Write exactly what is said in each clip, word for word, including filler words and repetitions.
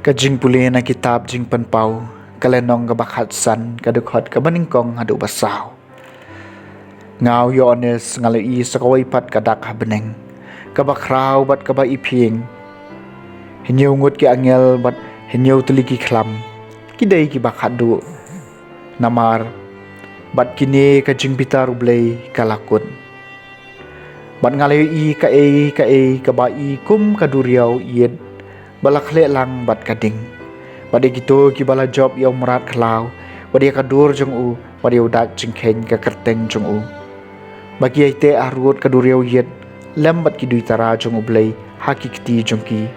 Ka jingpule na kitab Jingpynpaw, ka lynnong kaba khatsan, ka dkhot kaba nyngkong haduh ba saw. Nga u Ïoannis nga la ïohi sa kawei pat ka dak ha bneng, kaba khraw bad kaba iphieng. Hynñiew ngut ki angel bad hynñiew tylli ki khlam, ki dei kiba khatduh. Namar bad kine ka jingbitar U Blei ka la kut. Bad nga la ïohi kaei kaei kaba i kum ka duriaw ïit ba la khleh lang bad ka ding. Bad ïa kito kiba la jop ïa u mrad khlaw, bad ïa ka dur jong u, bad ïa u dak jingkheiñ ka kyrteng jong u, ba ki ïai teh harud ka duriaw ïit lem bad ki duitara jong U Blei ha ki kti jong ki.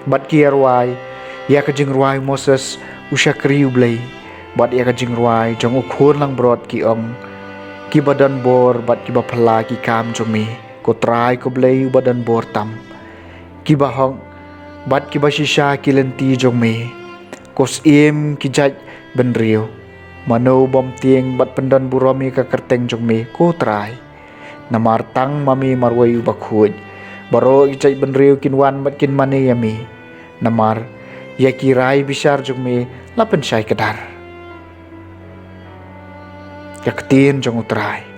Bad ki ïa rwai ïa ka jingrwai u Moses u shakri U Blei, bad ïa ka jingrwai jong u khun langbrot, ki ong: Kiba don bor bad kiba phylla ki kam jong me, ko Trai ko Blei uba don bor tam. Kiba hok bad kiba shisha ki lynti jong me, ko Syiem ki jaitbynriew. Mano u bym tieng bad pyndon burom ïa ka kyrteng jong me, ko Trai? Namar tang ma me marwei uba khuid. Baroh ki jaitbynriew kin wan bad kin mane ïa me. Namar ïa ki rai bishar jong me la pynshai kdar. Ka ktien jong U Trai.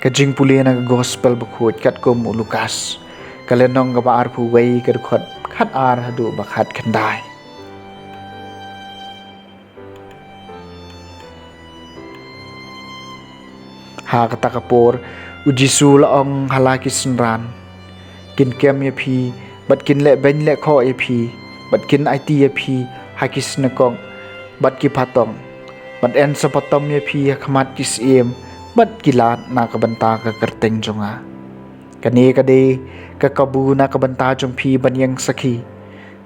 Ka jingpule na ka Gospel bakhuid katkum u Lukas, ka lynnong kaba arphew wei, ka dkhot khatar haduh ba khatkhyndai. Ha kata ka por, u Jisu la ong ha la ki synran: Kin kem ïa phi, bad kin leh beiñ leh khoh ïa phi, bad kin aiti ïa phi ha ki synagog bad ki phatok, bad yn sa patom ïa phi ha khmat ki syiem bad ki lad na ka bynta ka kyrteng jong nga. Kane ka dei ka kabu na ka bynta jong phi ban ïeng sakhi.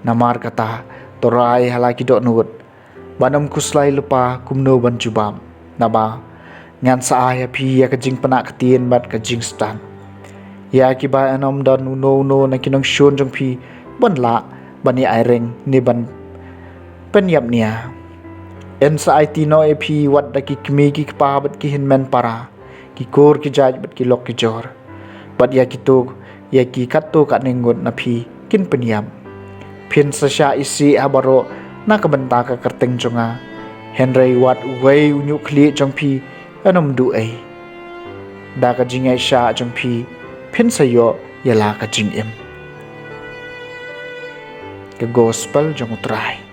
Namar kata, to rai ha la ki dohnud ban ym khuslai lypa kumno ban jubab. Naba ngan sa ai ha phi ïa ka jingpynah ktien bad ka jingstad. Ïa kiba yn ym don uno uno na ki nongshun jong phi ban lah ban ïa ai reng ne ban pynïap nia. Yn sa aiti noh ïa phi wat da ki kmie ki kpa bad ki hynmen para, ki kur ki jait bad ki lok ki jor, bad ïa kito, ïa ki katto katne ngut na phi kin pynïap. Phin sa shah isih ha baroh na ka bynta ka kyrteng jong nga, hynrei wat uwei u ñiuhkhlieh jong phi yn ym duh ei. Da ka jingïaishah jong phi phin sa ïoh ïa la ka jingim. Ka Gospel jong U Trai.